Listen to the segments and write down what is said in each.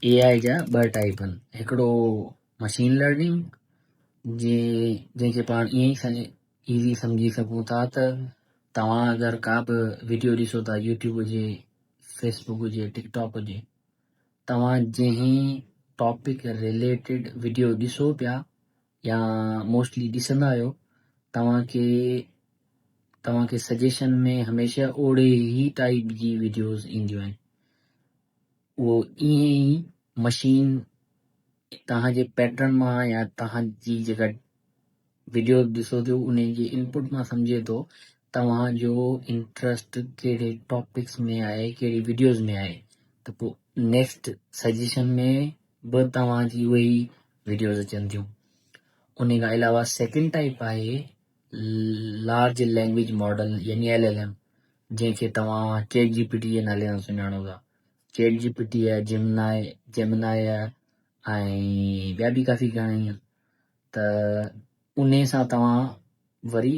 اي آء جا ٻه ٽائيپ آهن هڪڙو مشين لرننگ جي جنهن کي پاڻ ائين ئي ايزي سمجهي سگهون ٿا ته توهان اگر ڪا به ويڊيو ڏسو ٿا يوٽيوب هجي فيسبڪ هجي ٽڪ ٽاڪ هجي توهان جنهن ٽاپڪ رليٽيڊ ويڊيو ڏسو پيا يا موسٽلي ڏسندا آهيو توهان کي توهان کي سجيشن ۾ هميشه اوڙي ئي ٽائيپ جي ويڊيوز اينديون آهن اهو ائين ئي مشين توهان جي پيٽرن مان يا توهان جي جيڪا ويڊيو ڏسو ٿيو ان جي انپوٽ مان سمجهي ٿو توهان جو انٽرسٽ ڪهڙي ٽاپڪس ۾ آهي ڪهڙي ويڊيوز ۾ آهي ته پوء نيڪسٽ سجيشن ۾ به توهان جي اهي ئي ويڊيوز اچن ٿيون ان کان علاوه سيڪنڊ ٽائپ آهي لارج لينگويج ماڊل يعني ايل ايل ايم جنهن کي توهان چيٽ جي پي ٽي جي نالي سان سڃاڻو ٿا چيٽ جي پي ٽي آهي جيمنائي جيمنائي آهي ۽ ٻيا به ڪافي گهڻا ئي آهن ته انهي سان توهان وري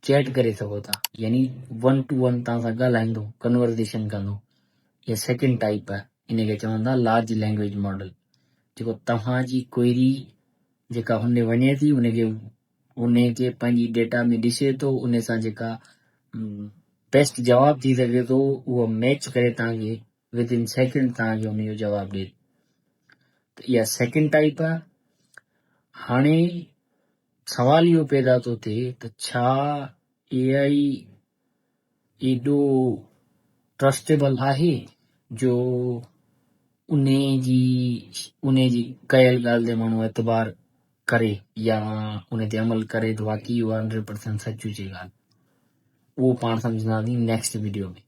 چيٽ ڪري سگهو ٿا يعني ون ٽو ون توهان سان ڳالهائيندو ڪنورزيشن ڪندو هي سيڪنڊ ٽائپ آهي ان کي چون ٿا لارج لينگويج ماڊل جيڪو توهان جي ڪوئري جيڪا هن ڏي وڃي ٿي ان کي ان کي پنهنجي ڊيٽا ۾ ڏسي ٿو ان سان جيڪا بيسٽ جواب ٿي سگهي ٿو اهو ميچ ڪري توهان کي ود ان سيڪنڊ توهان کي ان جو جواب ڏي ته اها سيڪنڊ ٽائپ آهي هاڻي سوال اهو پيدا ٿو ٿئي ته ڇا اي آئي ايڏو ٽرسٽيبل آهي جو انهي جي انهي جي ڪيل ڳالهه تي ماڻهو اعتبار ڪري يا ان تي عمل ڪري ته واقعي اها هنڊريڊ پرسنٽ سچ هجي ڳالهه اهو پاڻ سمجهنداسين نيڪسٽ ويڊيو ۾.